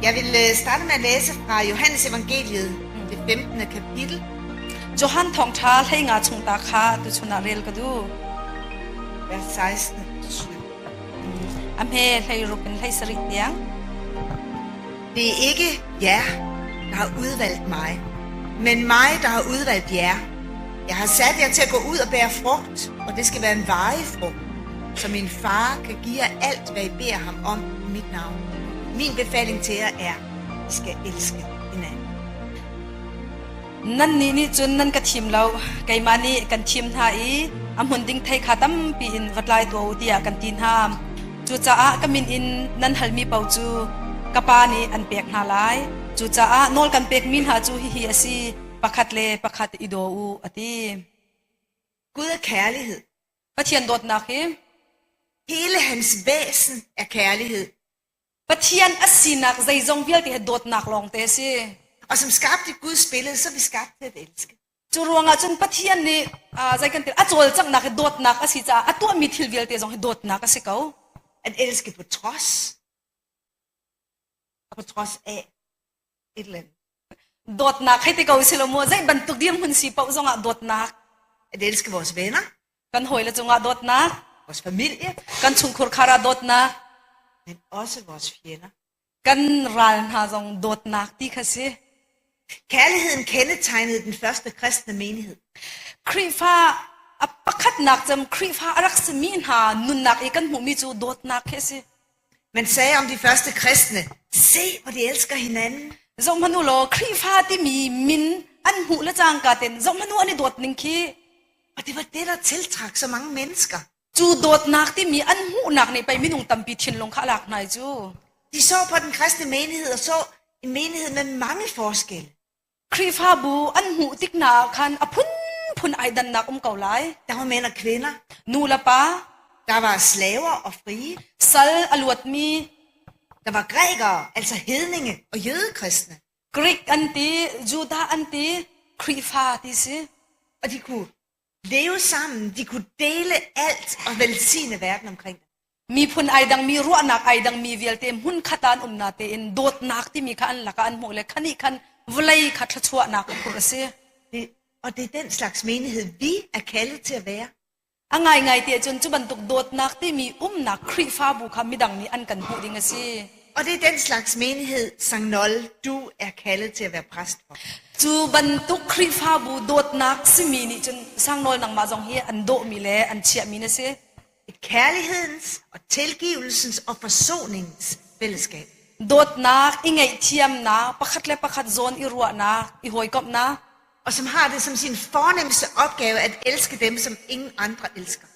Jeg vil starte med at læse fra Johannes Evangeliet, det 15. kapitel. Johan thawngṭha hleinga chung ta kha tuchun ah rel ka duh. Vers 16 til 17. A hme hlei ruk in hlei sarih tiang. Det er ikke jer, der har udvalgt mig, men mig, der har udvalgt jer. Jeg har sat jer til at gå ud og bære frugt, og det skal være en varig frugt, så min far kan give jer alt, hvad I beder ham om i mit navn. Min befaling til jer er, I skal elske hinanden. Nannih nih cun nan ka thim lo, keimah nih kan thim hna i a hmun ding thei kha tampi in va tlai tuah u tiah kan ti hna. Cucaah ka min in nan halmi paoh cu ka Pa nih an pek hna lai. Cucaah nawl kan pekmi hna cu hihi a si, pakhat le pakhat i daw u, a ti. Gud er kærlighed. Pathian dawtnak hi Hele hans væsen er kærlighed. Pathian a sinak zeizong vialte he dawtnak lawngte a si. Og som skabt i Guds billede, så er vi skabt til at elske. Cu ruangah cun Pathian nih zei kan ti a cawlcanghnak hi dawtnak a si caah a tuahmi thil vialte zong hi dawtnak a si ko. At elske på trods. Og på trods af et eller andet. Dawtnak hei ti ko si lo mu zei bantuk dirhmun si paoh zongah dawtnak. At elske vores venner. Kan hawile cungah dawtnak. Vores familie. Kan chungkhur khar ah dawtnak. Men også vores fjender. Kan ral hna zong dawtnak ti kha si. Kærligheden kendetegnede den første kristne menighed. Khrihfa a pakhatnak cem Khrihfa a rak simi hna nunnak i kan hmuhmi cu dawtnak khi a si. Man sagde om de første kristne, se hvor de elsker hinanden. Zohhmanh u law Khrihfa timi min an hmuh le cangka ten zohhmanh u an i dawt ning khi. Og det var det, der tiltrak så mange mennesker. Cu dawtnak timi an hmuhnak nih pei minung tampi thinlung kha a lak hna cu. De så på den kristne menighed og så en menighed med mange forskelle. Khrihfabu an hmuh tik hna ah khan a phunphun ai dannak um ko lai. Der var mænd og kvinder. Nu le pa. Der var slaver og frie. Sal a luatmi. Der var grækere, altså hedninge og jødekristne. Greek an ti, Judah an ti, Khrihfa ti si. Og de kunne leve sammen, de kunne dele alt og velsigne verden omkring dem. Miphun ai dangmi ruahnak ai dangmi vialte hmun khat ah an um na tein dawtnak timi kha an lakah an hmuh le khani khan vawlei kha thluachuahnak a phurh a si. Det, og det er den slags menighed, vi er kaldet til at være. A ngaingai ti ahcun cu bantuk dawtnak timi umnak Khrihfabu kha midang nih an kan hmuh ding a si. Og det er den slags menighed, Sankt Noll, du er kaldet til at være præst for. Cu bantuk Khrihfabu dawtnak simi nih cun Sangnawl nangmah zong hi an dawhmi le an chiahmi na si. Et kærlighedens og tilgivelsens og forsoningens fællesskab. Dawtnak, i ngaihthiamnak, pakhat le pakhat zawn i ruahnak, i hawikomhnak. Og som har det som sin fornemmeste opgave at elske dem, som ingen andre elsker.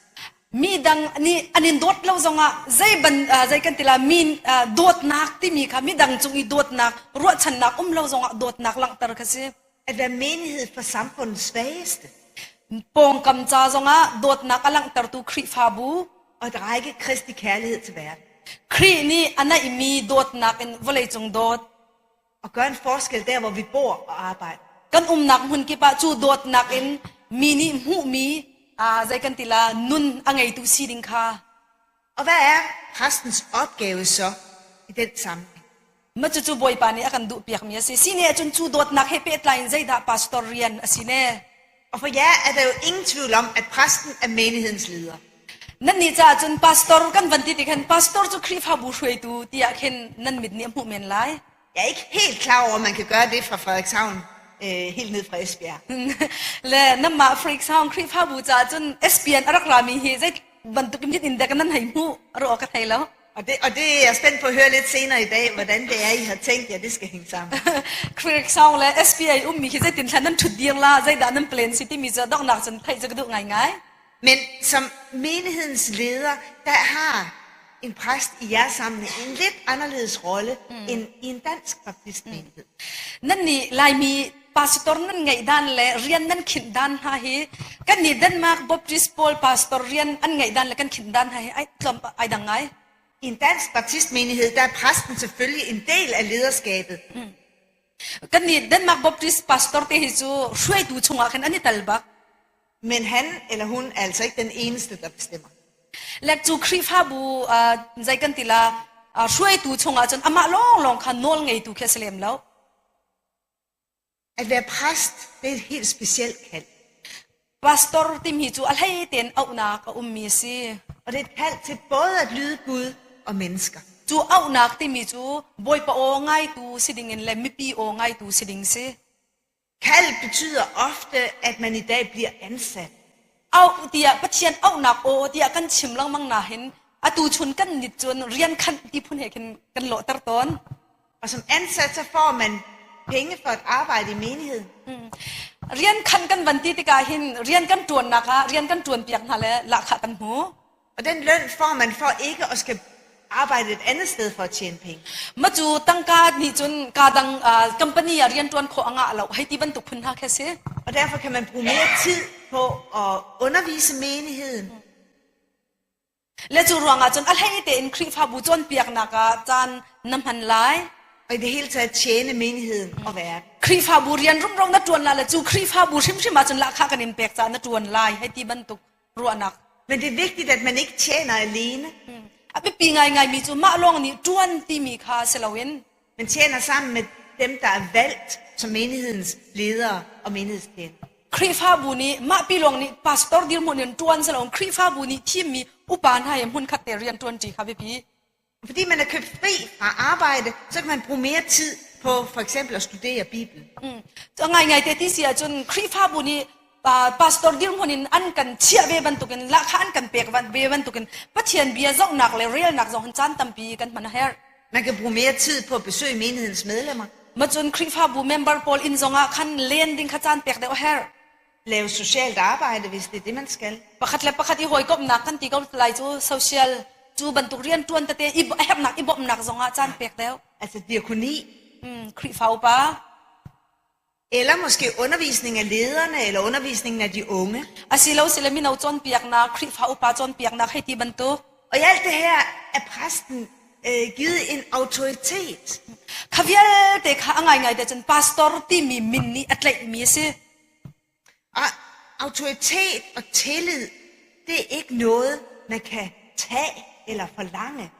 Mi dang nih an in dawt lo zongah zei ban zei kan ti la mi dawtnak timi kha midang cung i dawtnak ruahchannak um lo zongah dawtnak langhter kha si. At være menighed for samfundets svageste. Pawngkam ca zongah dawtnak a langhtertu Khrihfabu. Og at række Kristi kærlighed til verden. Khrih nih a naihmi dawtnak in vawleicung dawt. Og gøre en forskel der, hvor vi bor og arbejder. Kan umnak hmun kip ah cu dawtnak in mi nih hmuhmi zei kan ti la nun a ngeitu si ding kha. Og hvad er præstens opgave så i den sammenhæng? Ma cucu Bawipa nih a kan duhpiakmi a si. Si ne ahcun cu dawtnak he pehtlai in zeidah pastor rian a si ne? Og for jer er der jo ingen tvivl om, at præsten er menighedens leder. Nan nih caah cun pastor kan van ti ti khan pastor cu Khrihfabu hruaitu tiah khin nan mit nih a hmuh men lai. Jeg er ikke helt klar over, at man kan gøre det fra Frederikshavn helt ned fra Esbjerg. Le namah Frederikshavn Khrihfabu caah cun SPN a rak rami hi zei bantuk in in dek nan hei hmuh ro ka thei lo. Og det er jeg spændt på at høre lidt senere i dag, hvordan det er, I har tænkt jer, det skal hænge sammen. Frederikshavn le SPA ummi khi zeitin thlan nan thut dir la zeidah nan plan si timi cu donghnak cun theih cu ka duh ngaingai. Men som menighedens leder, der har en præst i jeres sammenhæng en lidt anderledes rolle end i en dansk baptistmenighed. Nan nih Laimi pastor nan ngeih dan le rian nan khinh dan hna hi kan nih Denmark Baptist pawl pastor rian an ngeih dan le kan khinh dan hna hi ai tlawm ai dang ngai. I en dansk baptistmenighed, der er præsten selvfølgelig en del af lederskabet. Kan nih Denmark Baptist pastor te hi cu hruaitu chungah khin an i tel bak. Men han eller hun er altså ikke den eneste, der bestemmer. Lek cu Khrihfabu zei kan ti la. Hruaitu chungah cun amah lawnglawng kha nawl ngeitu khi a si lem lo. At være præst, det er et helt specielt kald. Pastor timi cu a hlei tein auhnak a ummi a si. Og det er et kald til både at lyde Gud og mennesker. Cu auhnak timi cu Bawipa aw ngaitu si dingin le mipi aw ngaitu si ding si. Kald betyder ofte, at man i dag bliver ansat. Auh tiah Pathian auhnak aw tiah kan chim lengmang nahin atu chun kan nit cun rian khanh ti phun he khin kan lawhter tawn. Og som ansat, så får man penge for at arbejde i menigheden. Rian khan kan van ti tikah hin rian kan ṭuannak ah rian kan ṭuan piak hna le lahkhah kan hmu. Og den løn får man for ikke at skal arbejde et andet sted for at tjene penge. Ma cu tangka nih cun ka dang company ah rian ṭuan khawh a ngah lo hei ti bantuk phun hna khi a si. Og derfor kan man bruge mere tid på at undervise menigheden. Le cu ruangah cun a hlei tein Khrihfabu cawnpiaknak ah caan na hman lai. Og i det hele taget tjene menigheden og verden. Khrihfabu rian rumro na ṭuan la le cu Khrihfabu hrimhrim ah cun lahkhah kan in pek caah na ṭuan lai hei ti bantuk ruahnak. Men det er vigtigt, at man ikke tjener alene. A biapi ngaingaimi cu mah lawng nih ṭuan timi kha si loin Man tjener sammen med dem, der er valgt som menighedens ledere og menighedstjenere. Khrihfabu nih mahpi lawng nih pastor dirhmun in ṭuan si loin Khrihfabu nih thimmi upa hna he hmunkhat te rian ṭuanṭi kha biapi. Fordi man er købt fri fra arbejde, så kan man bruge mere tid på for eksempel at studere Bibelen. Cu ngaingai te ti si ahcun Khrihfabu nih pastor dirhmun in an kan chiah ve bantukin lahkhah an kan pek ve bantukin Pathian bia zohnak le relnak zong hin caan tampi kan hman a herh. Man kan bruge mere tid på at besøge menighedens medlemmer. Ma cun Khrihfabu member pawl inn zongah khan len ding kha caan pek deuh a herh. Lave socialt arbejde, hvis det er det, man skal. Pakhat le pakhat i hawikomhnak kan ti ko lai cu social cu bantuk rian ṭuan tete i a herhnak i bawmhnak zongah caan pek deuh. Altså diakoni. Khrihfa upa. Eller måske undervisning af lederne eller undervisningen af de unge. Asilo sile mino cawnpiaknak, Khrihfa upa cawnpiaknak hei ti bantuk. Og i alt det her er præsten givet en autoritet. Kha vialte kha a ngaingai te cun pastor timi min nih a tlaihmi a si. Og autoritet og tillid, det er ikke noget, man kan tage eller forlange.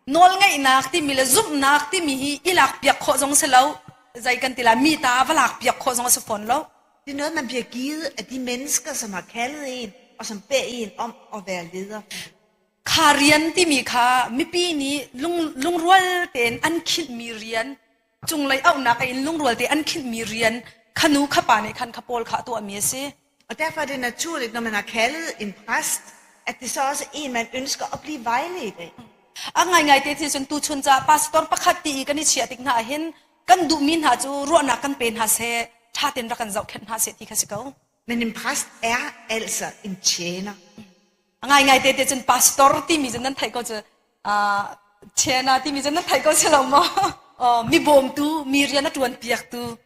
Nawlngeihnak timi le zumhnak timi hi i lakpiak khawh zong si lo. Zei kan ti la mi ta va lakpiak khawh zong a si fawn lo. Det er noget, man bliver givet af de mennesker, som har kaldet en, og som beder en om at være leder. Kha rian timi kha mipi nih lung, lungrual tein an khinhmi rian, cunglei auhnak in lungrual te an khinhmi rian khanu khapa nih khan kha pawl kha a tuahmi a si. Og derfor er det naturligt, når man har kaldet en præst, at det så også er en, man ønsker at blive vejledt af. A ngaingai te thil cun tuchun ca pastor pakhat ti i kan i chiah tik hna hin kan duhmi hna cu ruahnak kan pe hna seh, ṭha tein rak kan zohkhenh hna seh ti kha si ko. Men en præst er altså en tjener. A ngaingai te te cun pastor timi cu nan theih ko cu tjena timi cu nan theih ko si lo maw? Mi bawmtu, mi rian a ṭuan piaktu.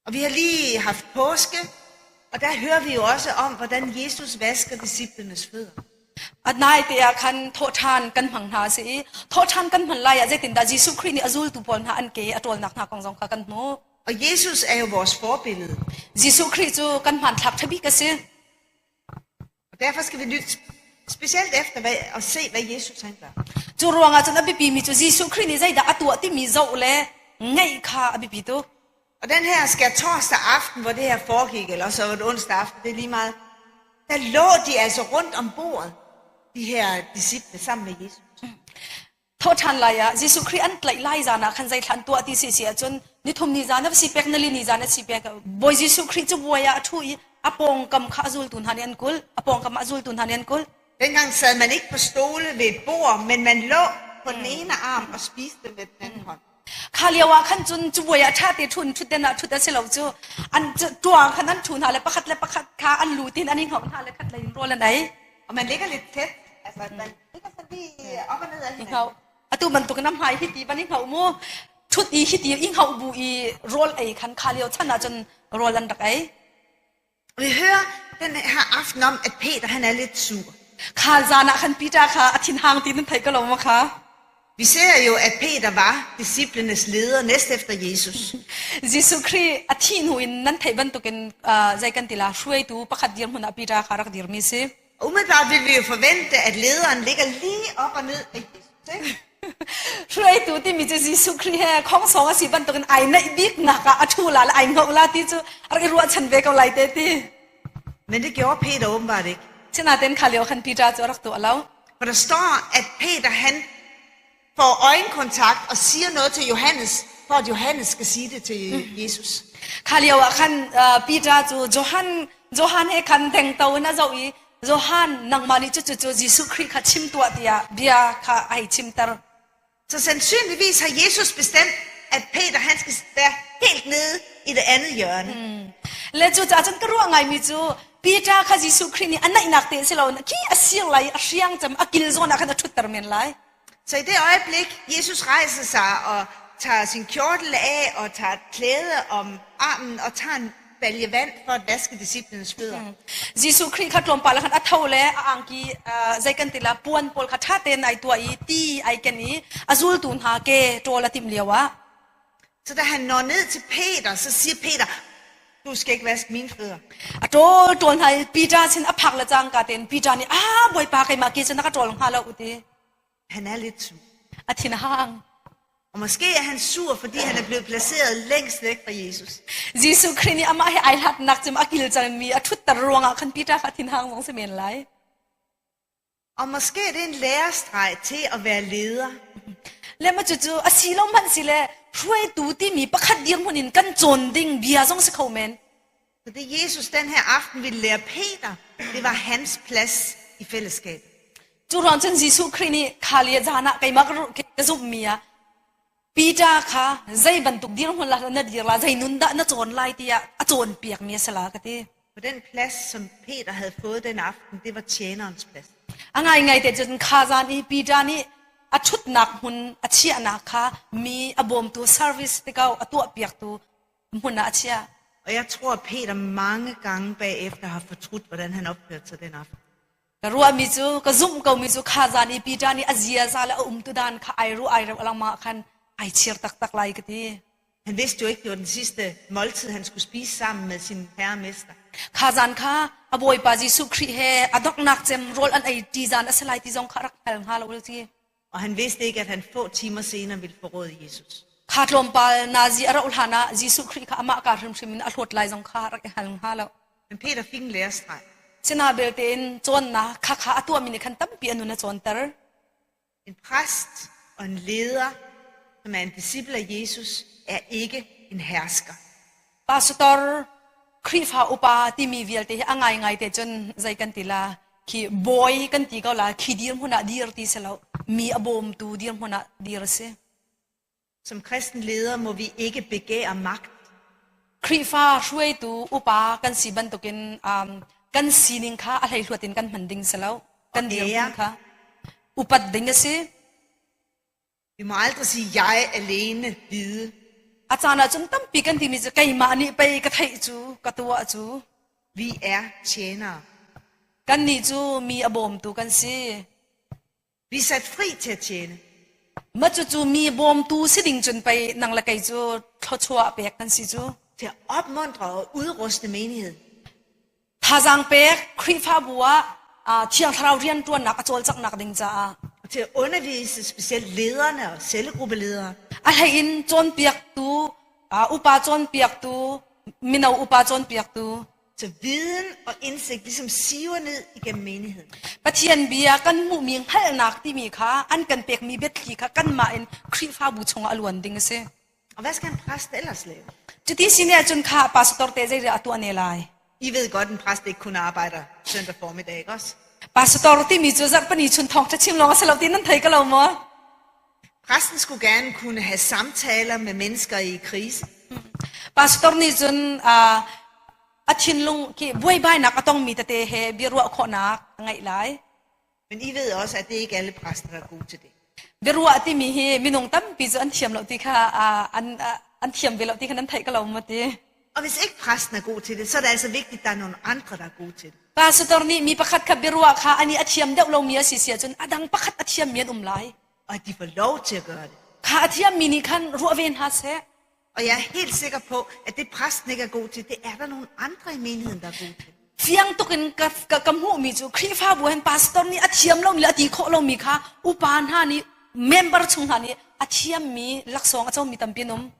Og vi har lige haft påske, og der hører vi jo også om, hvordan Jesus vasker disciplenes fødder. A nai te ah khan thawhṭhan kan hmang hna a si i thawhṭhan kan hman lai ah zeitindah Jesuh Khrih nih a zultu pawl hna an ke a ṭawlnak hna kong zong kha kan hmuh. Og Jesus er jo vores forbillede. Jesuh Khrih cu kan hmanthlak ṭha bik a si. Og derfor skal vi lytte specielt efter hvad, og se, hvad Jesus han gør. Cu ruangah cun a biapimi cu Jesuh Khrih nih zeidah a tuah timi zoh le ngaih kha a biapi tuk. Og den her skærtorsdag aften, hvor det her foregik, eller så var det onsdag aften, det er lige meget, der lå de altså rundt om bordet, de her disciple sammen med Jesus. Thawhṭhan lai ah Jesuh Khrih an tlaih lai zan ah khan zeithla an tuah ti si si ahcun nithum ni zan a si pek nali ni zan a si pek Bawi Jesuh Khrih cu buai ah a ṭhu i a pawngkam kha a zultu hna nih an kulh a pawngkam ah a zultu hna nih an kulh. Dengang sad man ikke på stole ved et bord, men man lå på den ene arm og spiste med den anden hånd. Kha lio ah khan cun cu buai ah ṭha te ṭhun ṭhutden ah ṭhut a si lo cu an ṭuang khan an ṭhu hna le pakhat le pakhat kha an lu tin an i hngauh hna le khat lei in rawl an ei. Og man ligger lidt tæt, altså man ligger sådan lige op og ned af hinanden. Atu bantuk na hmai hi ti ban i hngauh mu ṭhut i hi ti i hngauh bu i rawl ei khan kha lio chan ah cun rawl an rak ei. Vi hører den her aften om, at Peter han er lidt sur. Kha zan ah khan Peter kha a thinhang ti nan thei ko lo ma kha? Vi ser jo, at Peter var disciplenes leder næst efter Jesus. Jesuh Khrih a thih hnu in nan theih bantukin zei kan ti la hruaitu pakhat dirhmun ah Peter kha rak dirmi si. Umiddelbart vil vi jo forvente, at lederen ligger lige op og ned af Jesus. Ikke? Hruaitu timi cu Jesuh Khrih he khongsawng a si bantukin ai naih bik nak ah a ṭhu la le ai ngoh la ti cu a rak i ruahchan ve ko lai te ti. Men det gjorde Peter åbenbart ikke. Sinain kha lio khan Peter cu a rak tuah lo. For der står, at Peter han får øjenkontakt og siger noget til Johannes, for at Johannes skal sige det til Jesus. Kha lio ah khan Peter cu Johan Johan he khan thengto in a zoh i Johan nangmah nih cucu cu Jesuh Khrih kha chim tuah tiah bia kha a hei chimter. Så sandsynligvis har Jesus bestemt, at Peter han skal være helt nede i det andet hjørne. Le cu caah cun ka ruah ngaimi cu Peter kha Jesuh Khrih nih a naihnak te si loin khi a sir lai i a hriang cem a kil zawn ah khan a ṭhutter men lai. Så i det øjeblik, Jesus rejser sig og tager sin kjortel af og tager et klæde om armen og tager en balje vand for at vaske disciplenes fødder. Jesuh Khrih kha tlawmpal ah khan a tho le a angki zei kan ti la puan pawl kha ṭha tein ai tuah i ti ai ken i a zultu hna ke ṭawl a timh lio ah Så da han når ned til Peter, så siger Peter, du skal ikke vaske mine fødder. A ṭawl ṭawl hna i Peter sin a phak le cangka tein Peter nih ah Bawipa keimah ke cu na ka ṭawl hnga lo ti. Han er lidt sur. A thin a hang. Og måske er han sur, fordi han er blevet placeret længst væk fra Jesus. Jesuh Khrih nih amah he ai hlatnak cim a kil cangmi a ṭhutter ruangah khan Peter kha thin hang zong si men lai. Og måske er det en lærestreg til at være leder. Le ma cucu a si lo hmanh si le hruaitu timi pakhat dirhmun in kan cawn ding bia zong si kho men. Så det Jesus den her aften ville lære Peter, det var hans plads i fællesskabet. Cu ruang cun Jesuh Khrih nih kha le zan ah keimah ka zumhmi ah Peter kha zei bantuk dirhmun la na dir la zei nun dah na cawn lai tiah a cawnpiakmi a si la ka ti. For den plads, som Peter havde fået den aften, det var tjenerens plads. A ngaingai te cun kha zan i Peter nih a ṭhutnak hmun a chiahnak kha mi a bawmtu service te ko a tuahpiaktu hmun ah a chiah. Og jeg tror, at Peter mange gange bagefter har fortrudt, hvordan han opførte sig den aften. Ka ruahmi cu ka zumh komi cu kha zan i Peter nih a ziaza le a umtu dan kha ai ruah ai reuh lengmang ah khan ai chir taktak lai ka ti. Han vidste jo ikke, det var den sidste måltid, han skulle spise sammen med sin herre og mester. Kha zan kha a Bawipa Jesuh Khrih he a donghnak cem rawl an ei ṭi zan a si lai ti zong kha rak hngal hnga lo ti. Og han vidste ikke, at han få timer senere ville forråde Jesus. Kha tlawmpal nazi a rauh hlan ah Jesuh Khrih kha amah ka hrimhrim in a hlawt lai zong kha rak i hngal hnga lo. Men Peter fik en lærestreg. Sina belte in cawnnak kha kha a tuahmi nih khan tampi a nun a cawnter. En præst og en leder, som er en disciple af Jesus, er ikke en hersker. Pastor Khrihfa upa timi vialte hi a ngaingai te cun zei kan ti la khi bawi kan ti ko la khi dirhmun ah dir ti si lo mi a bawmtu dirhmun ah dir a si. Som kristen leder må vi ikke begære magt. Khrihfa hruaitu upa kan si bantukin um, kan sining kha a hleihluat in kan hman ding si lo. Kan dirhmun kha upat ding a si. Vi må aldrig sige, jeg alene vide. A caan ahcun tampi kan timi cu keimah nih pei ka theih cu ka tuah cu. Vi er tjenere. Kannih cu mi a bawmtu kan si. Vi er sat fri til at tjene. Ma cucu mi bawmtu si ding cun pei nang le kei cu thluachuah pek kan si cu. Til at opmuntre og udruste menigheden. Thazaang pek Khrihfabu ah Thiang Thlarau rianṭuannak a cawlcanghnak ding caah. Og til at undervise specielt lederne og cellegruppeledere. A hlei in cawnpiaktu, upa cawnpiaktu, mino upa cawnpiaktu. Så viden og indsigt ligesom siver ned igennem menigheden. Pathian bia kan hmuhmi hngalhnak timi kha an kan pekmi biathli kha kanmah in Khrihfabu chungah a luan ding a si. Og hvad skal en præst ellers lave? Cuti si nih ahcun kha pastor te zei a tuah ne lai? I ved godt, en præst ikke kun arbejder søndag formiddag, ikke også? Pastor timi cu zarhpini chun thawngṭha chim lawng a si lo ti nan thei ko lo maw? Præsten skulle gerne kunne have samtaler med mennesker i krise. Pastor nih cun a thinlung ki buaibainak a tongmi tete he biaruah khawhnak a ngeih lai. Men I ved også, at det ikke alle præster, der er gode til det. Biaruah timi hi minung tampi cu an thiam lo ti kha an an thiam ve lo ti kha nan theih ko lo maw ti. Og hvis ikke præsten er god til det, så er det altså vigtigt, at der er nogle andre, der er gode til det. Pastor nih mi pakhat kha biaruah kha ani a thiam deuh lomi a si si ahcun a dang pakhat a thiammi an um lai. Og at de får lov til at gøre det. Kha a thiammi nih khan ruah ve hna seh. Og jeg er helt sikker på, at det præsten ikke er god til, det er der nogle andre i menigheden, der er gode til. Fiang tukin ka ka, ka hmuhmi cu Khrihfabu hen pastor nih a thiam lomi le a ti khawh lomi kha upa hna nih member chung hna nih a thiammi laksawng a comi tampi an um.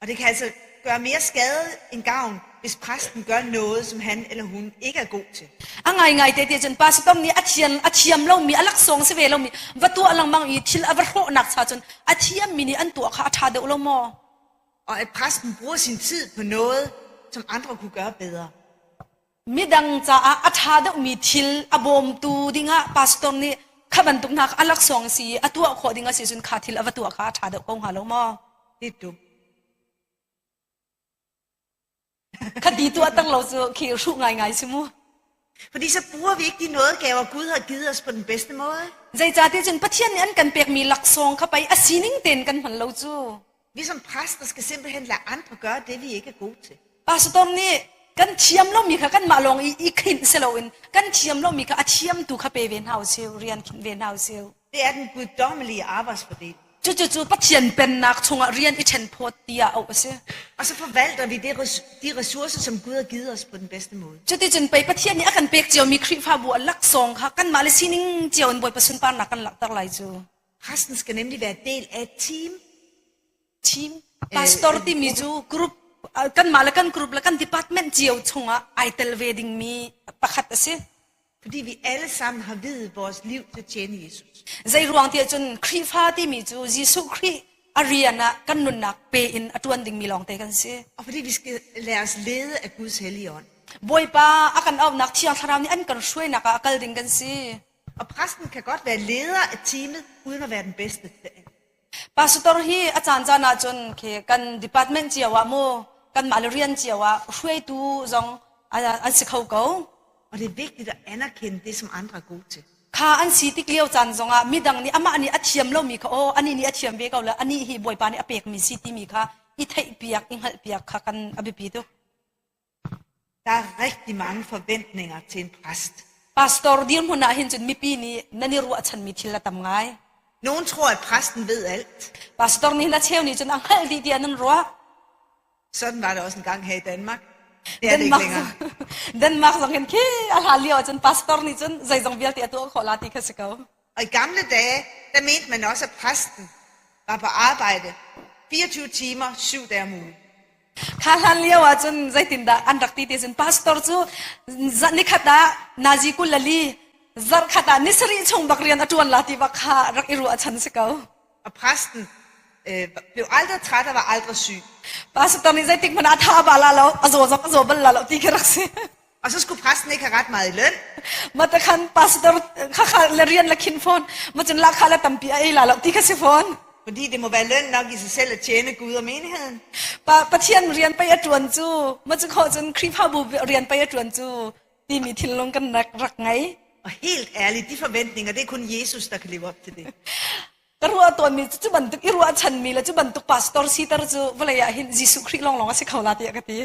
Og det kan altså gøre mere skade end gavn, hvis præsten gør noget, som han eller hun ikke er god til. A ngaingai te ti cun pastor nih a thiam a thiam lomi a laksawng si ve lomi va tuah lengmang i thil a va hrawhnak cha cun a thiammi nih an tuah kha a ṭha deuh lo maw? Og at præsten bruger sin tid på noget, som andre kunne gøre bedre. Midang caah a ṭha deuhmi thil a bawmtu dingah pastor nih kha bantuk hna kha a laksawng si i a tuah khawh ding a si cun kha thil a va tuah kha a ṭha deuh ko hnga lo maw? Det er dumt. Kha ti tuah tak lo cu khi hruh ngaingai si mu. Fordi så bruger vi ikke de nådegaver, Gud har givet os på den bedste måde. Zeicahtiah cun Pathian nih an kan pekmi laksawng kha pei a sining tein kan hman lo cu. Vi som præster skal simpelthen lade andre gøre det, vi ikke er gode til. Pastor nih kan thiam lomi kha kanmah lawng i i khinh si loin kan thiam lomi kha a thiamtu kha pe ve hna usih, rian khinh ve hna usih. Det er den guddommelige arbejdsfordeling. Cucu Pathian pennak chungah rian i ṭhenphawt tiah auh a si. Og så forvalter vi de ressourcer, som Gud har givet os på den bedste måde. Cuticun pei Pathian nih a kan pek ciomi Khrihfabu a laksawng kha kanmah le sining cio in Bawipa sunparnak kan langhter lai cu. Præsten skal nemlig være del af et team. Team. Pastor timi cu group kanmah le kan group le kan department cio chungah ai tel ve dingmi pakhat a si. Fordi vi alle sammen har viet vores liv til at tjene Jesus. Zei ruang tiah cun Khrihfa timi cu Jesuh Khrih a rian ah kan nunnak pe in a ṭuan dingmi lawngte kan si. Og fordi vi skal lade os lede af Guds hellige ånd. Bawipa a kan auhnak Thiang Thlarau nih an kan hruainak ah a kal ding kan si. Og præsten kan godt være leder af teamet, uden at være den bedste til det. Pastor hi a caan caan ahcun khi kan department cio ah mu kanmah le rian cio ah hruaitu zong an si kho ko. Og det er vigtigt at anerkende det, som andre er gode til. Kha an si tik lio caan zongah midang nih amah nih a thiam lomi kha aw anih nih a thiam ve ko le anih hi Bawipa nih a pekmi si timi kha i theihpiak i hngalhpiak kha kan a biapi tuk. Der er rigtig mange forventninger til en præst. Pastor dirhmun ah hin cun mipi nih nan i ruahchanmi thil a tam ngai. Nogen tror, at præsten ved alt. Pastor nih hin a cheu nih cun a hngalh dih tiah nan ruah. Sådan var det også en gang her i Danmark. Det er det ikke Denmark længere. Denmark zong hin khi a hlan lio ahcun pastor nih cun zeizong vialte a tuah khawh la ti kha si ko. Og i gamle dage, der mente man også, at præsten var på arbejde 24 timer, 7 dage om ugen. Kha hlan lio ahcun zeitindah an rak ti ti cun pastor cu nikhat ah nazi 24 zarhkhat ah ni sarih chung bak rian a ṭuan la ti bak kha rak i ruahchan si ko. Og præsten blev aldrig træt og var aldrig syg. Pastor nih zeitik hmanh ah tha ba la lo, a zaw zong a zaw bal la lo ti khi rak si. Og så skulle præsten ikke have ret meget i løn. Ma te khan pastor kha kha le rian la khin phone, ma cun la kha la tampi a ei la lo ti kha si phone. Fordi det må være løn nok i sig selv at tjene Gud og menigheden. Pa Pathian rian pei a ṭuan cu, ma cu kho cun Khrihfabu rian pei a ṭuan cu timi thinlung kan rak rak ngei. Og helt ærligt, de forventninger, det er kun Jesus, der kan leve op til det. Ka ruah tawnmi cu cu bantuk i ruahchanmi le cu bantuk pastor siter cu vawlei ah hin Jesuh Khrih lawnglawng a si kho la tiah ka ti.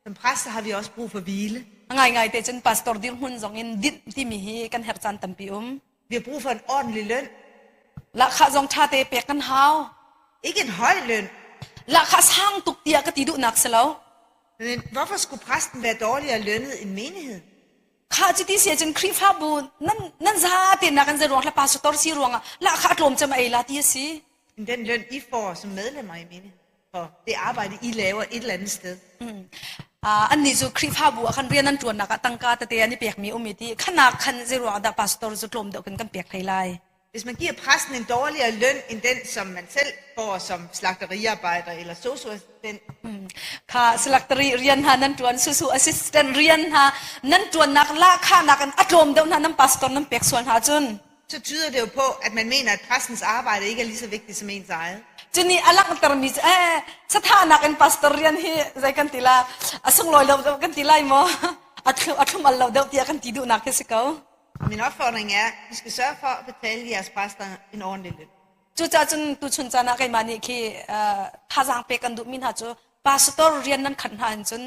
Som præster har vi også brug for hvile. A ngaingai te cun pastor dirhmun zong in dinh timi hi kan herh caan tampi um. Vi har brug for en ordentlig løn. Lahkhah zong ṭha te pek kan hau. Ikke en høj løn. Lahkhah sang tuk tiah ka ti duhnak si lo. Men hvorfor skulle præsten være dårligere lønnet end menigheden? Kha cu ti si ahcun Khrihfabu nan nan zate nak an ruang hla pastor si ruangah lahkhah tlawm cem ei la ti a si. End den løn I får som medlemmer i menigheden for det arbejde I laver et eller andet sted. Annih cu Khrihfabu ah khan rian an ṭuannak ah tangka tete an i pekmi um i ti khanak khan zeiruang dah pastor cu tlawm deuh kan kan pek hlei lai. Hvis man giver præsten en dårligere løn end den, som man selv får som slagteriarbejder eller sosu-assistent, Kha slakteri rian hna nan ṭuan susu assistant rian hna nan ṭuannak lahkhahnak in a tlawm deuh hna nan pastor nan pek sual hna cun så tyder det jo på, at man mener, at præstens arbejde ikke er lige så vigtigt som ens eget. Cuni a langhtermi cu eh sathahnak in pastor rian hi zei kan ti la a sunglawi lo deuh kan ti lai maw a thlum a thlum al lo deuh tiah kan ti duhnak khi si ko. Og min opfordring er, at I skal sørge for at betale jeres præster en ordentlig løn. Cucaah cun tuchun caan ah keimah nih khi thazaang pek kan duhmi hna cu pastor rian nan khat hna in cun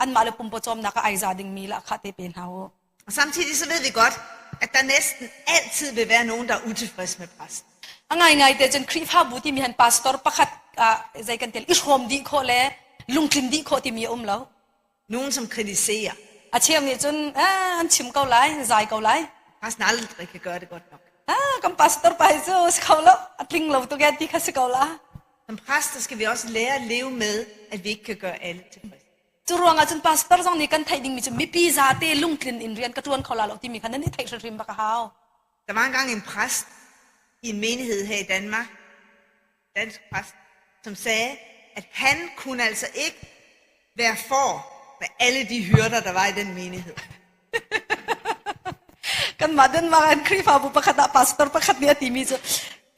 anmah le pumpaw cawmnak ah ai za dingmi lahkhah te pe hna u. Og samtidig så ved vi godt, at der næsten altid vil være nogen, der er utilfreds med præsten. A ngaingai te cun Khrihfabu timi han pastor pakhat ah zei kan tel i hrawm dih khawh le lungtlin dih khawh timi a um lo. Nogen, som kritiserer. A cheu nih cun eh, an chim ko lai, zai ko lai. Præsten aldrig kan gøre det godt nok. Ah, kan pastor pa hi cu si kho lo, a tling lo tuk e ti kha si ko la. Som præster skal vi også lære at leve med, at vi ikke kan gøre alle tilfredse. Cu ruangah cun pastor zong nih kan theih dingmi cu mipi zate lungtlin in rian ka ṭuan kho la lo timi kha nan i theih hrimhrim bak a hau. Der var engang en præst i en menighed her i Danmark, dansk præst, som sagde, at han kunne altså ikke være for med alle de hyrder, der var i den menighed. Kanmah Denmark an Khrihfabu pakhat ah pastor pakhat nih a timi cu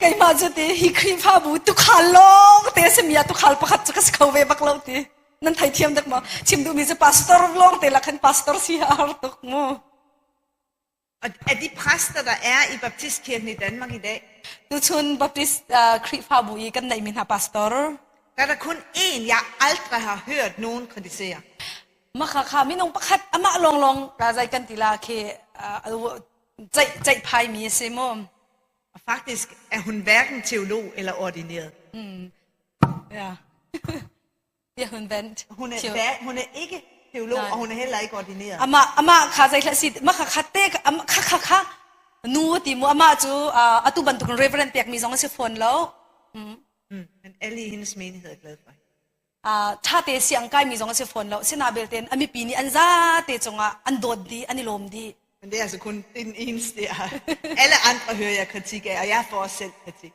keimah cu ti hi Khrihfabu tukhal lawng te a simi ah tukhal pakhat cu ka si kho ve bak lo ti. Nan theithiam dek maw? Chim duhmi cu pastor lawng te lak khan pastor si a har tuk mu. Og af de præster, der er i Baptistkirken i Danmark i dag, Tuchun Baptist uh, Khrihfabu i kan neihmi hna pastor der er der kun én, jeg aldrig har hørt nogen kritisere. Maka kha minung pakhat amah lawnglawng ka zai kan ti la khi uh, ceih ceih phai mi a si mu. Og faktisk er hun hverken teolog eller ordineret. Ja. Ja, hun vent. Hun er ikke teolog, og hun er heller ikke ordineret. Amah amah kha zei hlah si mah kha kha te kha kha kha nu ti mu amah cu atu bantuk reverend pek mi zong a si fawn lo. Mm. Men alle i hendes menighed er glade for hende. Tha te siang kai mi zong a si fawn lo. Sina belte ami pi nih an za te cungah an dawt dih an i lawm dih. Men det er altså kun det er den eneste, jeg har. Alle andre hører jeg kritik af, og jeg får også selv kritik.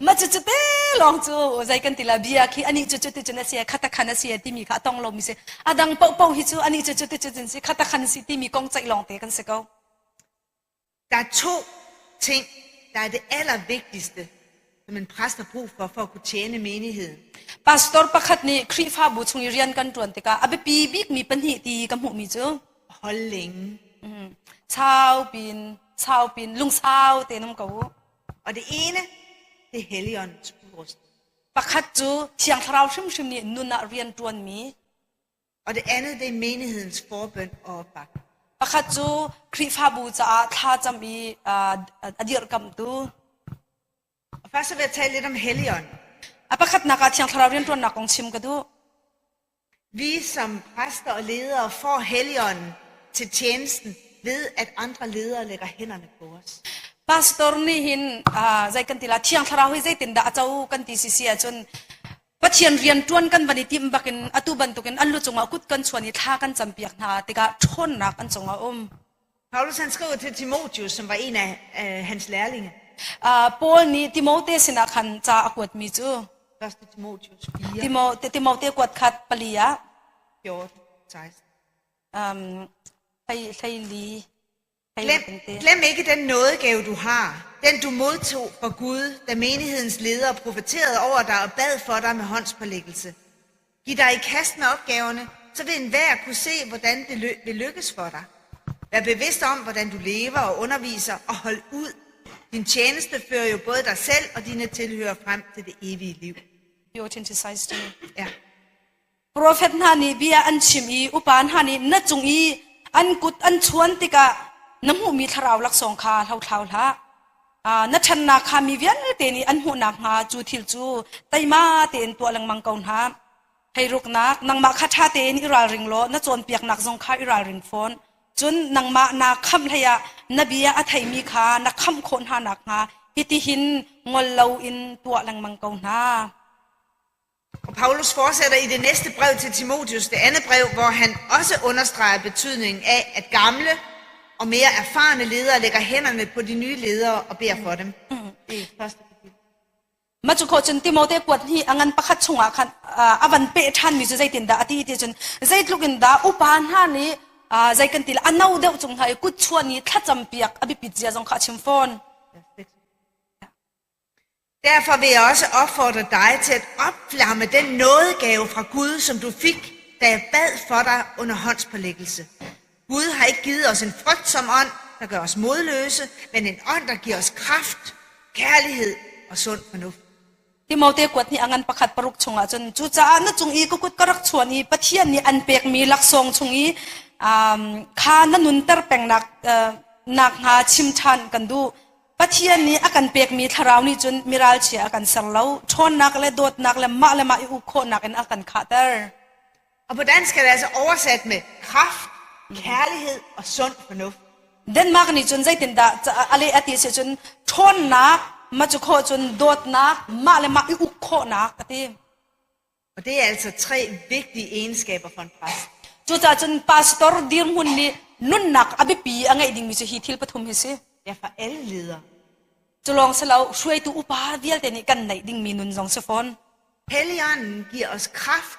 Ma cu cu te lawng cu zei kan ti la bia khi ani cu cu ti cun a si khata khan a si timi kha a tong lomi si. A dang paohpaoh hi cu ani cu cu ti cun si khata khan si timi kong ceih lawng te kan si ko. Der er to ting, der er det allervigtigste, som en præst har brug for, for at kunne tjene menigheden. Pastor pakhat nih Khrihfabu chung i rian kan ṭuan tikah a biapi bikmi pahnih ti ka hmuhmi cu Hold længe. Sau pin, sau pin, lungsau tein um ko u. Og det ene, det er Helligåndens udrustning. Pakhat cu Thiang Thlarau hrimhrim nih nun ah rian ṭuanmi. Og det andet, det er menighedens forbøn og opbakning. Pakhat cu Khrihfabu caah thlacam i a dirhkamhtu. Og først så vil jeg tale lidt om Helligånden. A pakhatnak ah Thiang Thlarau rianṭuannak kong chim ka duh. Vi som præster og ledere får Helligånden til tjenesten ved, at andre ledere lægger hænderne på os. Pastor nih hin zei kan ti la Thiang Thlarau hi zeitindah a co kan ti si si ahcun Pathian rian ṭuan kan van i timh bakin atu bantukin an lu cungah kut kan chuan i thla kan campiak hna tikah ṭhawnnak an cungah um. Paulus han skriver til Timotheus, som var en af hans lærlinge. Paul nih Timote sinah khan ca a kuatmi cu 1. Timotheus 4. Timote, Timote kuat khat pali ah 14, 16. Hlei, hlei li, Glem, glem ikke den nådegave, du har. Den du modtog fra Gud, da menighedens ledere profeterede over dig og bad for dig med håndspålæggelse. Giv dig i kast med opgaverne, så vil enhver kunne se, hvordan det vil lykkes for dig. Vær bevidst om, hvordan du lever og underviser, og hold ud. Din tjeneste fører jo både dig selv og dine tilhører frem til det evige liv. 14-16. Ja. Profet hna nih bia an chim i upa hna nih na cung i an kut an chuan tikah na hmuhmi thlarau laksawng kha hlothlau hlah. Na ṭhannak kha mi vialte nih an hmuh nakhnga cu thil cu teima tein tuah lengmang ko hna. Heiruknak, nangmah kha ṭha tein i ralring law na cawnpiaknak zong kha i ralring fawn. Cun nangmah naa khamh hleiah na bia a theimi kha na khamh khawh hna nakhnga hitihin ngol loin tuah lengmang ko hna. Og Paulus fortsætter i det næste brev til Timotheus, det andet brev, hvor han også understreger betydningen af, at gamle og mere erfarne ledere lægger hænderne på de nye ledere og beder for dem. Det er første kapitel. Mah cu khawh cun Timote kuat hi a ngan pakhat chungah khan a van peh ṭhanmi cu zeitindah a ti ti cun zeitluk in dah upa hna nih zei kan ti le a no deuh cung hna i kut chuan i thlacam piak a biapit zia zong kha a chim fawn. Derfor vil jeg også opfordre dig til at opflamme den nådegave fra Gud, som du fik, da jeg bad for dig under håndspålæggelse. Gud har ikke givet os en frygtsom ånd, der gør os modløse, men en ånd, der giver os kraft, kærlighed og sund fornuft. Timote kuat nih a ngan pakhat paruk chungah cun cucaah na cung i ka kut ka rak chuan i Pathian nih an pekmi laksawng chung i kha na nunter pengnak nakhnga chim ṭhan kan duh. Pathian nih a kan pekmi thlarau nih cun miralchia a kan ser lo, ṭhawnnak le dawtnak le mah le mah i uk khawhnak in a kan khahter. Og på dansk er det altså oversat med kraft, kærlighed og sund fornuft. Denmark nih cun zeitindah a leh a ti si cun ṭhawnnak ma cu khawh cun dawtnak mah le mah i uk khawhnak a ti. Og det er altså tre vigtige egenskaber for en præst. Cucaah cun pastor dirhmun nih nunnak a biapi a ngeih dingmi cu hi thil pathum hi si. Ja, for alle ledere. Cu lawng si lo, hruaitu upa vialte nih kan neih dingmi nun zong si fawn. Helligånden giver os kraft,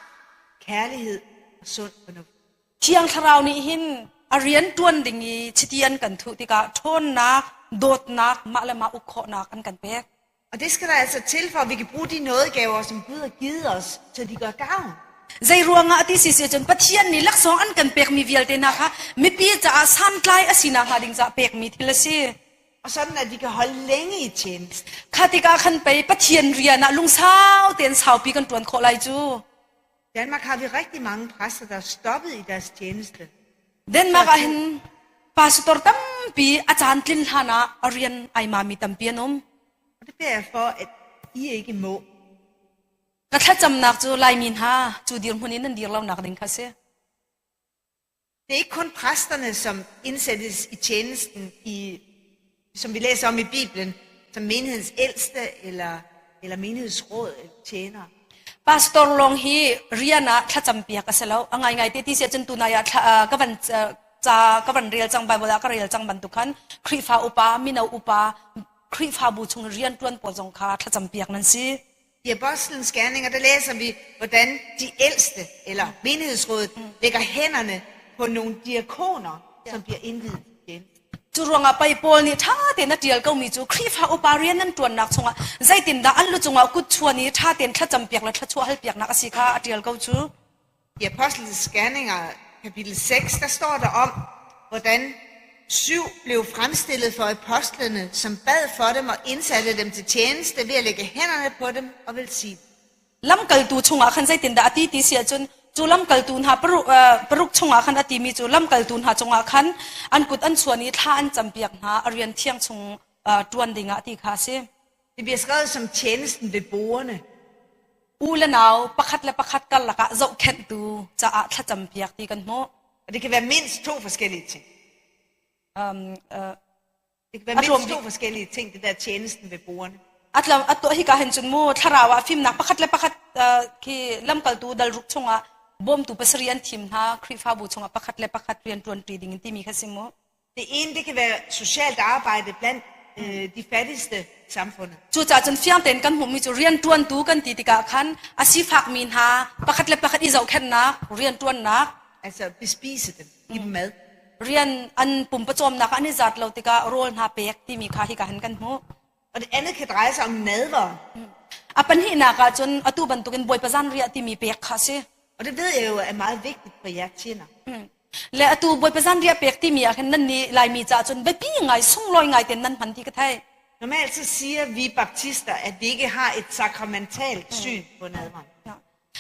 kærlighed og sund fornuft. Thiang Thlarau nih hin a rian ṭuan ding i chiti an kan thuh tikah ṭhawnnak, dawtnak, mah le mah uk khawhnak an kan pek. Og det skal der altså til, for at vi kan bruge de nådegaver, som Gud har givet os, så de gør gavn. Zei ruangah ti si si cun Pathian nih laksawng an kan pekmi vialte hna kha mipi caah santlai a sinak hnga ding caah pekmi thil a si. Og sådan at vi kan holde længe i tjenesten. Kha tikah khan pei Pathian rian ah lungsau tein saupi kan ṭuan khawh lai cu. Danmark har vi rigtig mange præster, der er stoppet i deres tjeneste. Denmark ah hin pastor tampi a caan tlin hlan ah a rian ai mami tampi an um. Og det beder jeg for, at I ikke må. Ka thlacamnak cu Laimi hna cu dirhmun in nan dir lo nak ding kha si. Det er ikke kun præsterne, som indsættes i tjenesten, i, som vi læser om i Bibelen, som menighedens ældste eller, eller menighedsråd eller tjenere. Pastor lawng hi rian ah thlacam piak a si lo. A ngaingai te ti si ahcun tunai ah thla, ka van ca ka van rel cang Bible ah ka rel cang bantuk khan Khrihfa upa, mino upa, Khrihfabu chung rian ṭuan pawl zong kha thlacam piak nan si. I Apostlenes Gerninger, der læser vi, hvordan de ældste, eller menighedsrådet, lægger hænderne på nogle diakoner, som bliver indviet igen. Cu ruangah pei Paul nih ṭha tein a ṭial komi cu Khrihfa upa rian nan ṭuannak chungah zeitindah an lu cungah kut chuan i ṭha tein thlacam piak le thluachuah hal piaknak a si kha a ṭial ko cu. I Apostlenes Gerninger, kapitel 6, der står der om, hvordan syv blev fremstillet for apostlene, som bad for dem og indsatte dem til tjeneste ved at lægge hænderne på dem og velsigne. Lamkaltu chungah khan zeitindah a ti ti si ahcun cu lamkaltu hna paruk, paruk chungah khan a timi cu lamkaltu hna cungah khan an kut an chuan i thla an campiak hna a rian thiang chung ṭuan dingah ti kha a si. Det bliver skrevet som tjenesten ved bordene. U le nau pakhat le pakhat karlak ah zohkhenhtu caah thlacam piak ti kan hmuh. Og det kan være mindst to forskellige ting. Um, uh, Det kan være mindst to forskellige ting, det der tjenesten ved bordene. Atlam atto hi ka hen chun mu thlarau ah fimnak pakhat le pakhat khi lamkaltu dalruk chungah bawmtu pasari an thim hna Khrihfabu chungah pakhat le pakhat rian ṭuan ṭi ding in timi kha si mu. Det ene, det kan være socialt arbejde blandt øh, de fattigste i samfundet. Cucaah cun fiang tein kan hmuhmi cu rianṭuantu kan ti tikah khan a sifakmi hna pakhat le pakhat i zohkhenhnak, rianṭuannak. Altså bespise dem, give dem mad. Rian an pumpawcawmnak ah an i zat lo tikah rawl hna pek timi kha hika hin kan hmuh. Og det andet kan dreje sig om nadveren. A pahnihnak ah cun atu bantukin Bawipa zanriah timi pek kha a si. Og det ved jeg jo er meget vigtigt for jer tjener. Le atu Bawipa zanriah pek timi ah khin nan nih Laimi caah cun biapi ngai sunglawi ngai ten nan hman ti ka thei. Normalt så siger vi baptister, at vi ikke har et sakramentalt syn på nadveren.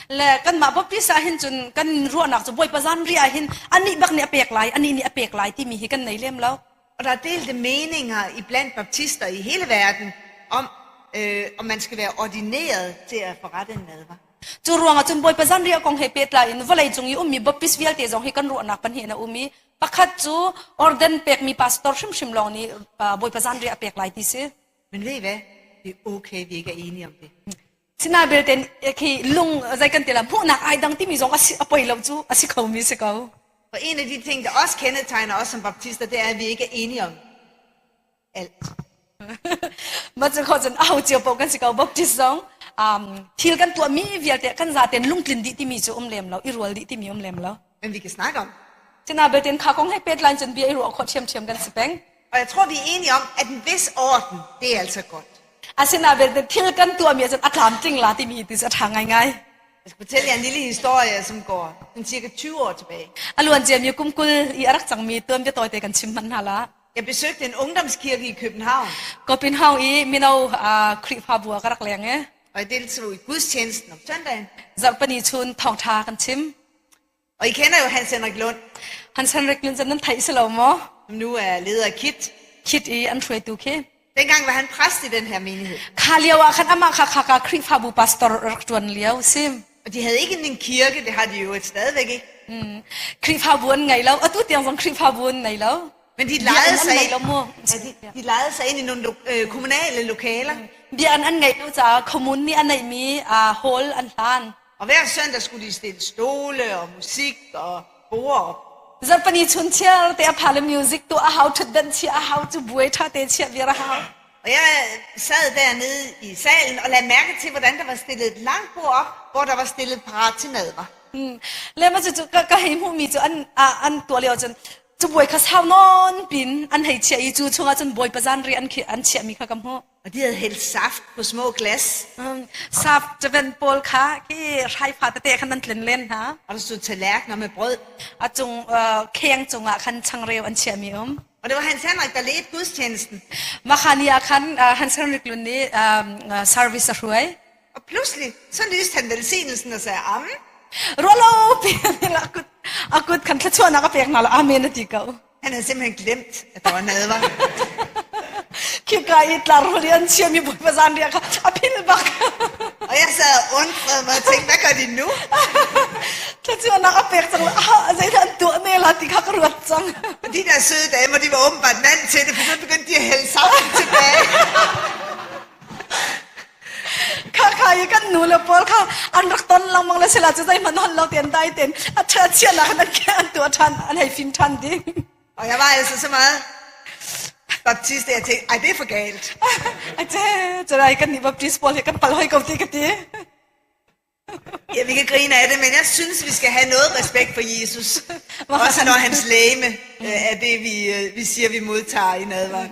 Le kanmah Baptist ah hin cun kan ruahnak cu Bawipa zanriah ah hin anih bak nih a pek lai, anih nih a pek lai timi hi kan nei lem lo. Og der er delte meninger i blandt baptister i hele verden om, øh, om man skal være ordineret til at forrette en nadver. Cu ruangah cun Bawipa zanriah kong he pehtlai in vawlei cung i ummi Baptist vialte zong hi kan ruahnak pahnih in a um i pakhat cu orden pekmi pastor hrimhrim lawng nih Bawipa zanriah a pek lai ti si. Men ved I hvad? Det er okay, vi ikke er enige om det. Sina belte khi lung zei kan ti la hmuhnak ai dang timi zong a poi lo cu a si kho mi si ko. For en af de ting, der også kendetegner os som baptister, det er, at vi ikke er enige om alt. Ma cu kho cun aho cio paoh kan si ko Baptist zong um, thil kan tuahmi vialte kan zaten lungtlin dih timi cu um lem lo i rual dih timi um lem lo. Men vi kan snakke om. Cina belten kha kong he pet line cun bia i ruah khawh ṭhiamṭhiam kan si peng. Og jeg tror, vi er enige om, at en vis orden, det er altså godt. Asina belte thil kan tuahmi ahcun a tlamtling la timi ti cu a ṭha ngaingai. Jeg skal fortælle jer en lille historie, som går sådan cirka 20 år tilbage. A luan ciami kum kul i a rak cangmi tuan bia tawite kan chim hmanh hna la. Jeg besøgte en ungdomskirke i København. Copenhagen i mino Khrihfabu ah ka rak leng e. Og jeg deltog i gudstjenesten om søndagen. Zarhpini chun thawngṭha kan chim. Og I kender jo Hans Henrik Lund. Hans Henrik Lund nan theih si lo maw? Som nu er leder af KIT. KIT i an hruaitu khi. Dengang var han præst i den her menighed. Kha lio ah khan amah kha kha ka Khrihfabu pastor rak ṭuan lio sim. Og de havde ikke en kirke, det har de jo stadigvæk ikke. Khrihfabu an ngei lo. Atu tiang zong Khrihfabu an ngei lo. Men de Bia lejede an sig ngei ind, lo mu. ja, de lejede sig ind i nogle kommunale lokaler. Bia an an ngeih lo caah kommune nih a neihmi hall an hlan. Og hver søndag skulle de stille stole og musik og borde op. Zarhpini chun chiar te a phale music tu a hau thutdan chia a hau cu buai tha te chia vir a hau. Og jeg sad dernede i salen og lagde mærke til, hvordan der var stillet et langt bord op, hvor der var stillet parat til nadver. Le ma cu ka ka hei hmuhmi cu an an tuah lio cun cu buai kha sau nawn pin an hei chiah i cu chungah cun bawipa zanri an an chiahmi kha ka hmuh. Og de havde hældt saft på små glas. Saft caven pawl kha khi hrai fa tete khan an tlen len hna. Og der stod tallerkener med brød. A cung kheng cungah khan changreu an chiahmi um. Og det var Hans Henrik, der ledte gudstjenesten. Mahani ah khan Hans Henrik Lund nih service a hruai. Og pludselig så lyste han velsignelsen og sagde amen. Rualo pi akut akut khan thluachuahnak a pek hna lo amen a ti ko. Han havde simpelthen glemt, at der var nadver. Khika i tlar holi an chiami bawipa zan ria kha a phil bak. Og jeg sad og undrede mig og tænkte, hvad gør de nu? Thluachuahnak a pek cang ah zeidah an tuah ne la ti kha ka ruat cang. Og de der søde damer, de var åbenbart vant til det, for så begyndte de at hælde saften tilbage. Kha kha i kan nu le pawl kha an rak ton lengmang le sila cu zeihmanh hon lo ten dai ten a ṭha chia nak an an tuah ṭhan an hei fim ṭhan ding. Og jeg var altså så meget baptist, at jeg tænkte, ej, det er for galt. A ce carai kan nih baptist pawl hi kan pal hoi ko ti ka ti. Ja, vi kan grine af det, men jeg synes, vi skal have noget respekt for Jesus. Også når hans legeme er det, vi siger, vi modtager i nadveren.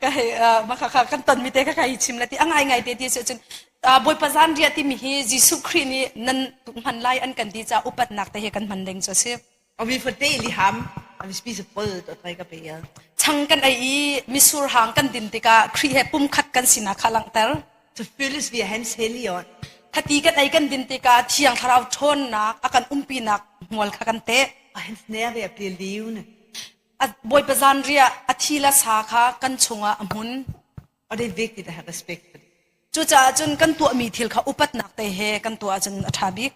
Ka hei maka kan ton mi te ka kai chim la ti angai ngai te ti se cun Bawipa zan ria ti mi hi Jesuh Khrih nih nan hman lai an kan ti ca upatnak te he kan hman ding cu si. Og vi får del i ham, og vi spiser brødet og drikker bægeret. Chang kan ei i misur hang kan din tikah Khrih he pumkhat kan sinak kha langhter. Så fyldes vi af hans hellige ånd. Khati kan ei kan din tikah Thiang Thlarau ṭhawnnak a kan umpinak hmual kha kan teh. Og hans nærvær bliver levende. A Bawipa zanriah a thi le sa kha kan chungah a hmun. Og det er vigtigt at have respekt for det. Cucaah cun kan tuahmi thil kha upatnak te he kan tuah ahcun a ṭha bik.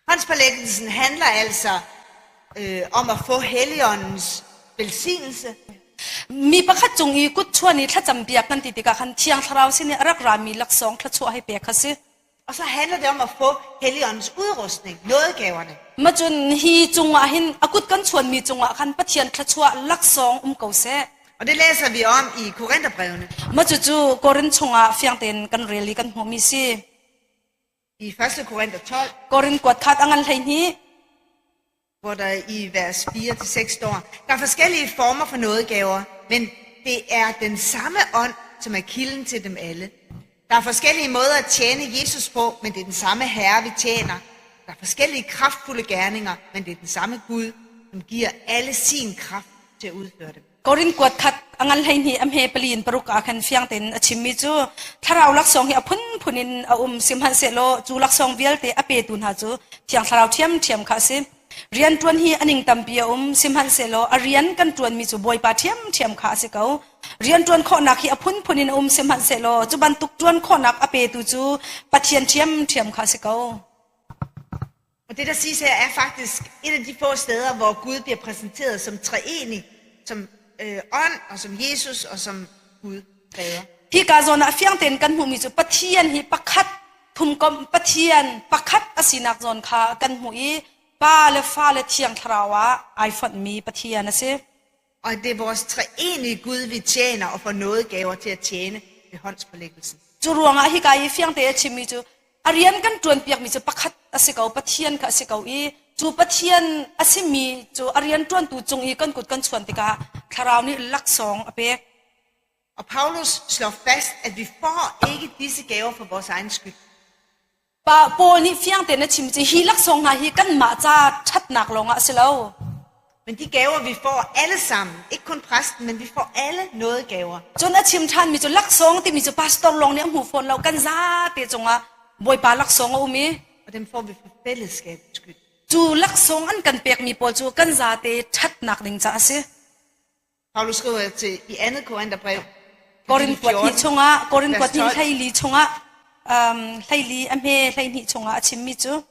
Håndspålæggelsen handler altså om at få Helligåndens velsignelse. Mi pakhat cung i kutchuan i thlacam piak kan ti tikah khan Thiang Thlarau sin i a rak rami laksawng thluachuah hei pek kha si. Og så handler det om at få Helligåndens udrustning, nådegaverne. Ma cun hi cungah hin a kut kan chuanmi cungah khan Pathian thluachuah laksawng um ko seh. Og det læser vi om i Korintherbrevene. Ma cucu Korin chungah fiang tein kan rel i kan hmuhmi si. I 1. Korinther 12, Korin kuat khat a ngan 12. hvor der i vers 4-6 står, der er forskellige former for nådegaver, men det er den samme ånd, som er kilden til dem alle. Der er forskellige måder at tjene Jesus på, men det er den samme Herre, vi tjener. Der er forskellige kraftfulde gerninger, men det er den samme Gud, som giver alle sin kraft til at udføre dem. Korin kuat khat a ngan 12 a hme pali in paruk ah khan fiang tein a chimmi cu thlarau laksawng hi a phunphun in a um sihmanhsehlaw cu laksawng vialte a petu hna cu thiang thlarau ṭhiamṭhiam kha a si. Rianṭuan hi a ning tampi a um sihmanhsehlaw a rian kan ṭuanmi cu Bawipa ṭhiamṭhiam kha a si ko. Rianṭuan khawhnak hi a phunphun in a um sihmanhsehlaw cu bantuk ṭuan khawhnak a petu cu Pathian ṭhiamṭhiam kha a si ko. Og det, der siges her, er faktisk et af de få steder, hvor Gud bliver præsenteret som treenig, som ånd og som Jesus og som Gud fader. Hika zawn ah fiang tein kan hmuhmi cu Pathian hi pakhat thumkomh Pathian pakhat a sinak zawn kha kan hmuh i Pa le Fa le Thiang Thlarau ah ai fonhmi Pathian a si. Og det er vores treenige Gud, vi tjener og får nådegaver til at tjene ved håndspålæggelsen. Cu ruangah hika i fiang te a chimmi cu a rian kan ṭuanpiakmi cu pakhat a si ko, Pathian kha a si ko i cu Pathian a simi cu a rian ṭuantu cung i kan kut kan chuan tikah Thlarau nih laksawng a pek. Og Paulus slår fast, at vi får ikke disse gaver for vores egen skyld. Pa Paul nih fiang tein a chim ci hi laksawng hna hi kanmah ca ṭhatnak lawngah a si lo. Men de gaver, vi får alle sammen, ikke kun præsten, men vi får alle nådegaver. Cun a chim ṭhanmi cu laksawng timi cu pastor lawng nih a hmu fawn lo kan zate cungah Bawipa laksawng a um i Og dem får vi for fællesskabets skyld. cu laksawng an kan pekmi pawl cu kan zate ṭhatnak ding caah a si. Paulus skriver til i 2. Korintherbrev, Korin kapitel kuat hnih 14, chungah Korin vers kuat hnih 12. 14 chungah 14 a hme 12 chungah a chimmi cu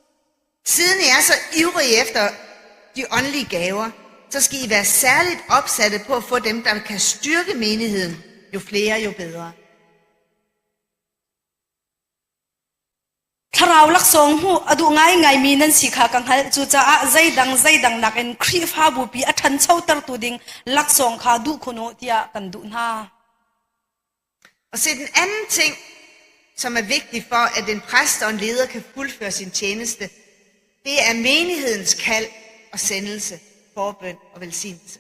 Siden I er så ivrige efter de åndelige gaver, så skal I være særligt opsatte på at få dem, der kan styrke menigheden. Jo flere, jo bedre. Thlarau laksawng hmuh a duh ngaingaimi nan si kha ka hngalh. Cucaah zeidang zeidang nakin Khrihfabupi a ṭhanchotertu ding laksawng kha duh khun u tiah kan duh hna. Og se den anden ting, som er vigtig for, at en præst og en leder kan fuldføre sin tjeneste, det er menighedens kald og sendelse, forbøn og velsignelse.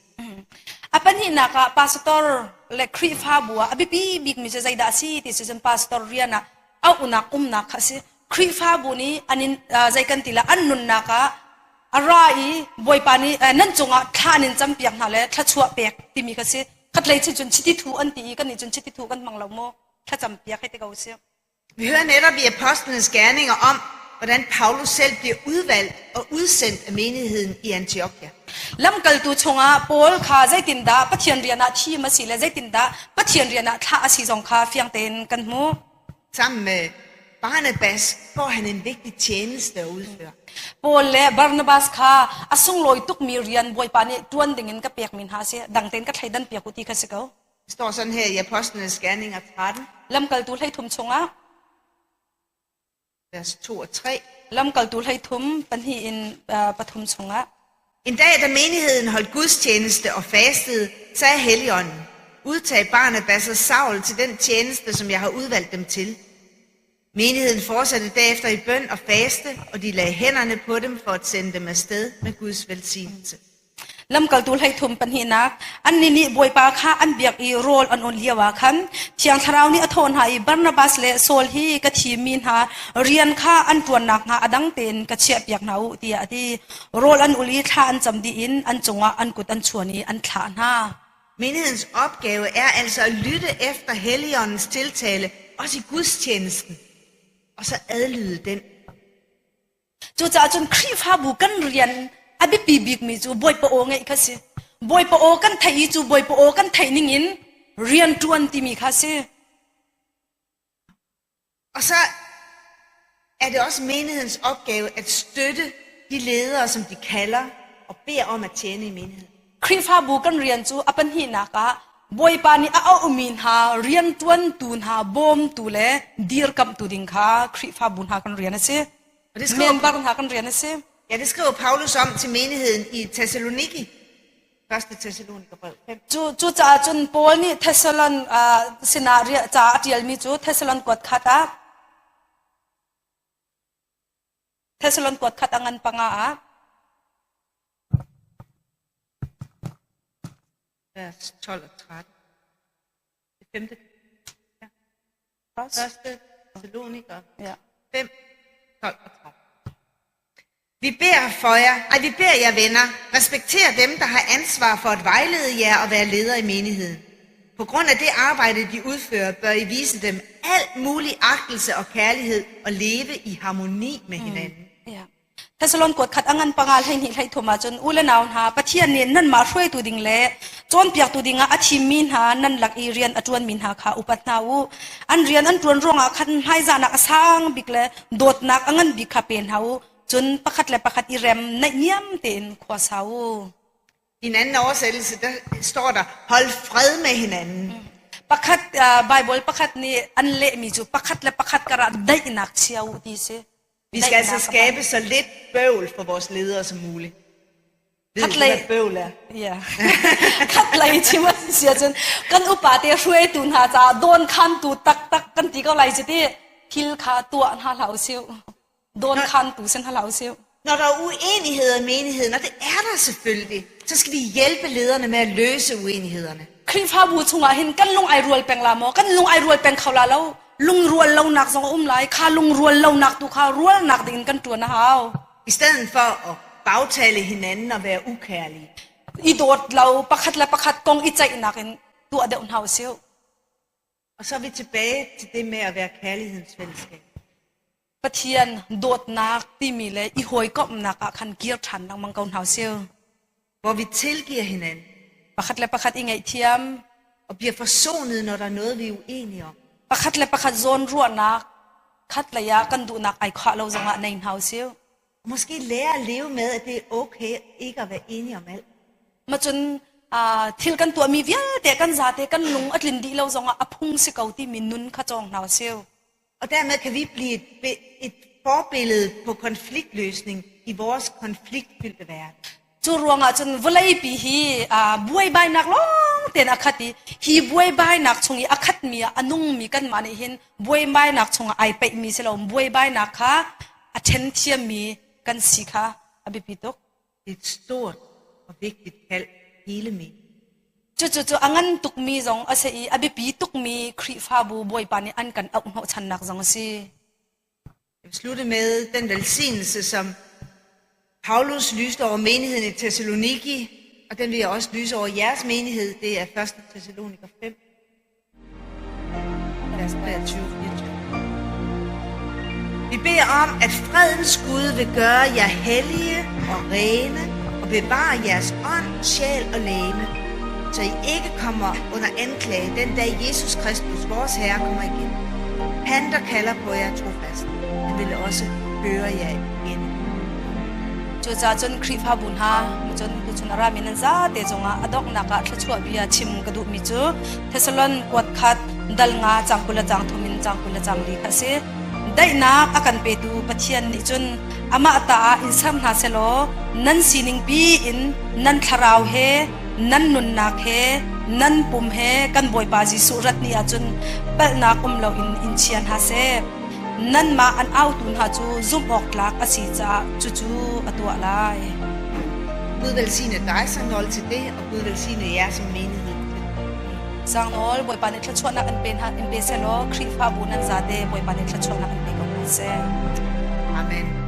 A pahnihnak ah pastor le Khrihfabu ah a biapi bikmi cu zeidah a si ti cu cun pastor rian ah auhnak umnak kha a si. Khrihfabu nih an in zei kan ti la an nunnak ah a ra i Bawipa nih nan cungah thla an in campiak hna le thluachuah pek timi kha si. Khatlei cu cun chiti thu an ti i kannih cun chiti thu kan hmang lo mu. Thlacam piak hei ti ko si. Vi hører netop i Apostlenes Gerninger om, hvordan Paulus selv bliver udvalgt og udsendt af menigheden i Antiochia. Lamkaltu chungah Paul kha zeitindah Pathian rian ah thim a si le zeitindah Pathian rian ah thlah a si zong kha fiang tein kan hmuh. Sammen med Barnabas får han en vigtig tjeneste at udføre. Paul le Barnabas kha a sunglawi tukmi rian Bawipa nih ṭuan dingin ka pekmi hna a si. Dang tein ka thleidan piak u ti kha si ko. Det står sådan her i Apostlenes Gerninger 13, Lamkaltu 13 chungah vers 2 og 3. Lamkaltu 13 pahnih in pathum chungah En dag, da menigheden holdt gudstjeneste og fastede, sagde Helligånden, udtag Barnabas og Saul til den tjeneste, som jeg har udvalgt dem til. Menigheden fortsatte derefter i bøn og faste, og de lagde hænderne på dem for at sende dem afsted med Guds velsignelse. Lamkaltu 13 pahnihnak annih nih Bawipa kha an biak i rawl an on lio ah khan Thiang Thlarau nih a thawh hna i Barnabas le Saul hi ka thimmi hna rian kha an ṭuan nakhnga a dang tein ka chiahpiak hna u tiah a ti. Rawl an ul i thla an cam dih in an cungah an kut an chuan i an thlah hna. Menighedens opgave er altså at lytte efter Helligåndens tiltale, også i gudstjenesten, og så adlyde den. Cucaah cun Khrihfabu kan rian a biapi bikmi cu Bawipa aw ngeih kha si. Bawipa aw kan theih i cu Bawipa aw kan theih ningin rian ṭuan timi kha si. Og så er det også menighedens opgave at støtte de ledere, som de kalder og beder om at tjene i menigheden. Khrihfabu kan rian cu a pahnihnak ah Bawipa nih a auhmi hna rianṭuantu hna bawmtu le dirkamhtu ding kha Khrihfabu hna kan rian a si. Og det skriver, Member hna kan rian a si. ja, det skriver Paulus om til menigheden i Thessaloniki. 1. Thessalonikerbrev 5. Cu cucaah cun Paul nih Thessalon uh, sinah ca a ṭialmi cu Thessalon kuat khat ah Thessalon kuat khat a ngan panga ah Vers 12 og 13. Det femte. Ja. Første Thessaloniker Ja. 5, 12 og 13. Vi beder for jer, ej, vi beder jer venner, respekter dem, der har ansvar for at vejlede jer og være ledere i menigheden. På grund af det arbejde, de udfører, bør I vise dem al mulig agtelse og kærlighed og leve i harmoni med hinanden. Ja. Thessalon kuat khat angan pangal hei hnih hlei thum ahcun u le nau hna Pathian nih nanmah hruaitu ding le cawnpiaktu dingah a thimmi hna nan lak i rian a ṭuanmi hna kha upat hna u. An rian an ṭuan ruangah khan hmaizahnak a sang bik le dawtnak a ngan bik kha pe hna u. Cun pakhat le pakhat i rem naihniam tein khua sa u. I en anden oversættelse, der står der, hold fred med hinanden. Pakhat Bible pakhat nih an lehmi cu pakhat le pakhat karah daihnak chia u ti si. Vi skal altså skabe så lidt bøvl for vores ledere som muligt. Ved du, hvad bøvl er? Ja. Khatlei chim a si ahcun kan upa te hruaitu hna caah dawnkhantu taktak kan ti ko lai cu ti thil kha tuah hna hlah usih. Dawnkhantu sin hna hlah usih. Når der er uenigheder i menigheden, og det er der selvfølgelig, så skal vi hjælpe lederne med at løse uenighederne. Khrihfabu chungah hin kan lung ai rual peng la maw? Kan lung ai rual peng kho la lo. Lungrual lonak zong a um lai. Kha lungrual lonak tu kha rualnak ding in kan ṭuan a hau. I stedet for at bagtale hinanden og være ukærlige. I dawt lo, pakhat le pakhat kong i ceihnak in tuah deuh hna usih. Og så er vi tilbage til det med at være kærlighedens fællesskab. Pathian dawtnak timi le i hawikomhnak ah khan kir ṭhan lengmang ko hna usih. Hvor vi tilgiver hinanden. Pakhat le pakhat i ngaihthiam. Og bliver forsonet, når der er noget, vi er uenige om. Pakhat le pakhat zawn ruahnak khat lei ah kan duhnak ai khah lo zongah nei hna usih. Og måske lære at leve med, at det er okay ikke at være enige om alt. Macun thil kan tuahmi vialte kan zate kan lung a tlin dih lo zongah a phung si ko timi nun kha cawng hna usih. Og dermed kan vi blive et, et forbillede på konfliktløsning i vores konfliktfyldte verden. Cu ruangah cun vawleipi hi buaibainak lawng tein a khat i hi buaibainak chung i a khatmi ah a nungmi kanmah nih hin buaibainak chungah ai peihmi si lo buaibainak kha a ṭhen thiammi kan si kha a biapi tuk. Et stort og vigtigt kald hele menigheden. Cucu cu a ngan tukmi zong a si i a biapi tukmi Khrihfabu Bawipa nih an kan auh hnawhchannak zong a si. Jeg vil slutte med den velsignelse, som Paulus lyste over menigheden i Thessaloniki, og den vil jeg også lyse over jeres menighed. Det er 1. Thessaloniker 5, vers 23 24. Vi beder om, at fredens Gud vil gøre jer hellige og rene og bevare jeres ånd, sjæl og legeme, så I ikke kommer under anklage den dag Jesus Kristus, vores Herre, kommer igen. Han, der kalder på jer trofast, han vil også føre jer igen. Cucaah cun Khrihfabu hna, cun tuchun a rami nan zate cungah a donghnak ah thluachuah bia chim ka duhmi cu Thessalon kuat khat dal nga cang 20 le cang thum in cang 20 le cang li kha a si. Daihnak a kan petu Pathian nih cun amah ta ah in ser hna selaw nan sining pi in nan thlarau he nan nunnak he nan pum he kan Bawipa Jesuh rat ni ahcun palhnak um loin in chia hna seh. Nanmah an autu hna cu zumh awk tlak a si caah cucu a tuah lai. Gud velsigne dig, Sangnol, til det, og Gud velsigne jer som menighed til det. Sangnol, Bawipa nih thluachuahnak an pe hna in pe seh law Khrihfabu nan zate Bawipa nih thluachuahnak an pe ko hna seh. Amen.